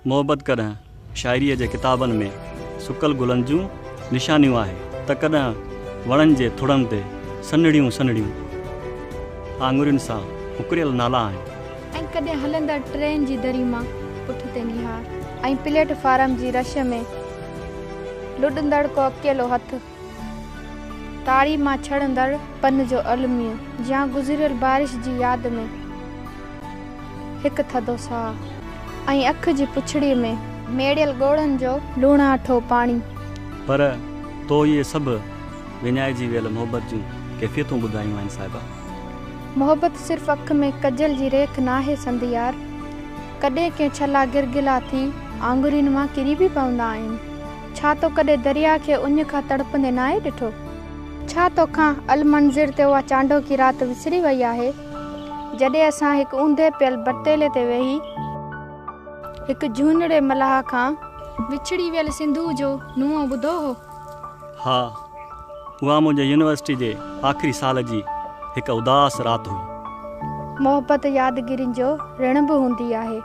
محبت ڪڏهن شاعريء جي ڪتابن ۾ سڪل گلن جون نشانيون آهي ته ڪڏهن وڻن جي ٿڙن تي سنهڙيون سنهڙيون آڱرين سان اڪريل نالا آهن. ۽ ڪڏهن هلندڙ ٽرين جي دري مان پٺتي نهار. ۽ پليٽ فارم جي رش ۾ لڏندڙ ڪو اڪيلو هٿ. ٽاري مان ڇڻندڙ پن جو الميو يا گذريل بارش جي ياد ۾ هڪ ٿڌو ساهه. ۽ اک جي پڇڙيء ۾ ميڙيل ڳوڙهن جو لوڻاٺو پاڻي. پر تو اهي سڀ وڃائجي ويل محبت جون ڪيفيتون ٻڌايون آهن صاحبه. محبت صرف اک ۾ ڪجل جي ريک ناهي سنڌ يار. ڪڏهن ڪي ڇلا گرگلا ٿي آڱرين مان ڪري به پوندا آهن. ڇا تو ڪڏهن درياء کي اڃ کان تڙپندي ناهي ڏٺو؟ ڇا توکان المنظر تي اها چانڊوڪي رات وسري وئي آهي، جڏهن اسان هڪ اونڌي پيل بٽيلي تي ويهي، هڪ جهونڙي ملاح کان وڇڙي ويل سنڌوء جو نوحو ٻڌو هو؟ ها، اها منهنجي يونيورسٽي جي آخري سال جي هڪ اداس رات هئي. محبت يادگيرين جو رڻ به هوندي آهي.